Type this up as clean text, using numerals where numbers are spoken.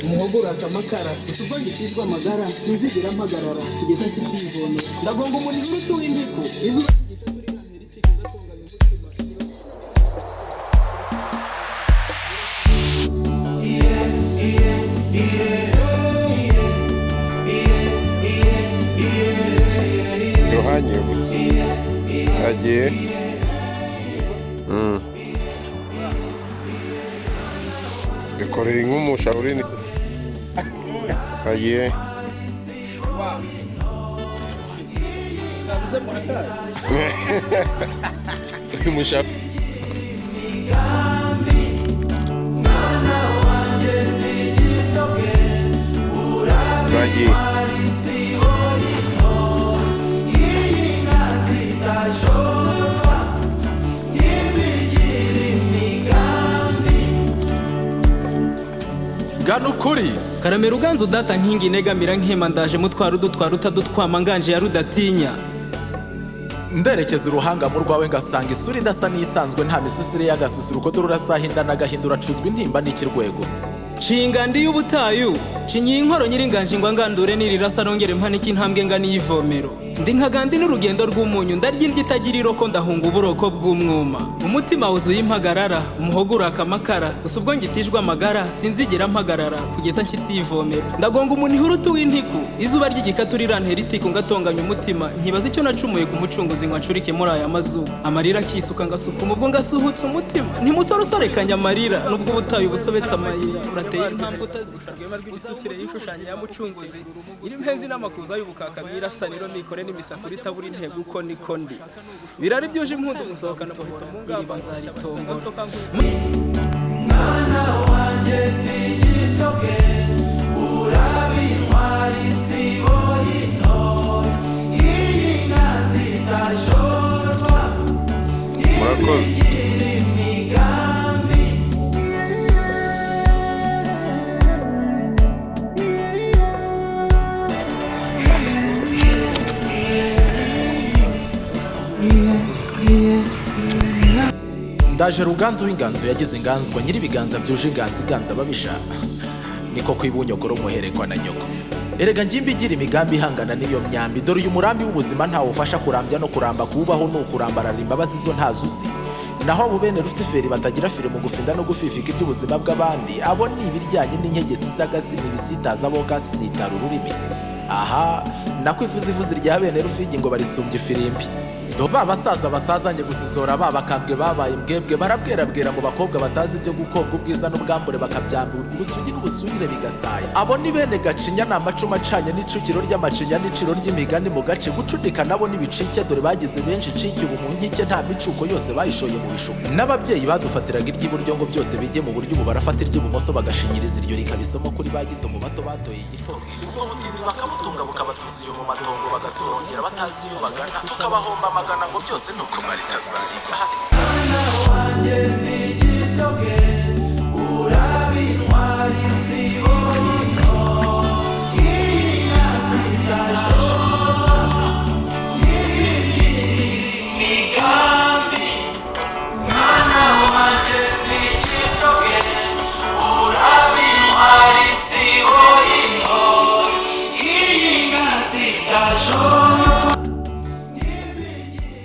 Umuhogo uraka amakara, utubwo gitizwa amagara, sinzigera mpagarara kugeza nshyitsi ivomera. Ndagonga umuriro urutura imbiku, izuba ry'igikatu rirantera itiko, ndatonganya umutima. Ruhanyibutse agiye. Bikoreye nk'umushauri agiye. Umushauri. Twagiye. Gana ukuri. Karamera uganza udata nkingi negamira nkema, ndaje mutwara udutwara utadutwama nganje ya rudatinya. Nderekeza uruhanga mu rwawe ngasanga isura idasa n'isanzwe, nta misusire y'agasusuruko, dore urasahinda n'agahinda, uracuzwa intimba n'ikirwego. Nshinga ndi y'ubutayu, cinyiye inkoro nyiringanje ngo ngandure nirirasa, nongere mpanike intambwe ngana y'ivomero. Ndi nkagandi n'urugendo rw'umunyu, ndarya indyo itagira iroko, ndahunga uburoko bw'umwuma. Umutima wuzuye impagarara, umuhogo uraka amakara, gusa ubwo ngitijwe amagara, sinzigera mpagarara kugeza nshyitsi y'ivomero. Ndagonga umuniha urutu w'intiku, izuba ry'igikatu rirantera itiku, ngatonganya umutima, nkibaza icyo nacumuye ku mucunguzi ngo anshurike muri aya mazuba. Amarira akisuka ngasukuma ubwo ngasuhutse umutima. Ntimusore usorekanya amarira, nubwo ubutayu busobetse amayira, urateye intambwe utazika. Rwema rw'igisusire y'ishushanya ya mucunguzi, iri mpenzi n'amakuza y'ubukaka mwirasaniro mikore n'imisakura itabura intego, uko niko ndi. Birari byuje impundu musohokana muhita mu ngamba nzaritombora. Murakoze. Ndaje Ruganzu w'inganzo yagize inganzwa, nyir'ibiganza byuje inganzo iganza ababisha, niko kwibunyogoro muherekwa na nyoko. Erega ngimbi igira imigambi ihangana n'iyo myambi, dore uyu murambi w'ubuzima ntawufasha kurambya no kuramba, kuwubaho ni ukurambarara, imbabazi zo ntazo uzi. Naho abo bene Rusiferi batagira fire mu gufinda no gufifika iby'ubuzima bw'abandi, abo ni ibiryanye n'inkegesi z'agasi, n'ibisitaza bo gasitara ururimi. Aha nako ivuzivuzi rya bene Rufigi ngo barisumbye ifirimbi. Do ba basaza basazanye gusizora, ba bakambwe babaye imbwebwe, barabwerabwera mu bakobwa batazi ibyo gukobwa, ubwiza n'ubwambure bakabyamburwa, ubusugi n'ubusugire bigasaya. Abo ni bene Gacinya, ni amacuma acanye n'icukiro ry'amacinya n'iciro ry'imigani mu gace. Gucudika nabo n'ibicike, dore bagize benshi icike ubu mu nkike, nta micuko yose bayishoye mu bishuko. N'ababyeyi badufatiraga iry'iburyo ngo byose bijye mu buryo, ubu barafata iry'ibumoso bagashinyiriza iryo, rikaba isomo kuri ba gito mu bato batoye igitoki. Ubwo butindi bakabutunga bukabatuza iyo mu matongo, bagatorongera batazi iyo bagana, tukabahomba amagana ngo byose ni ukumara itazariga.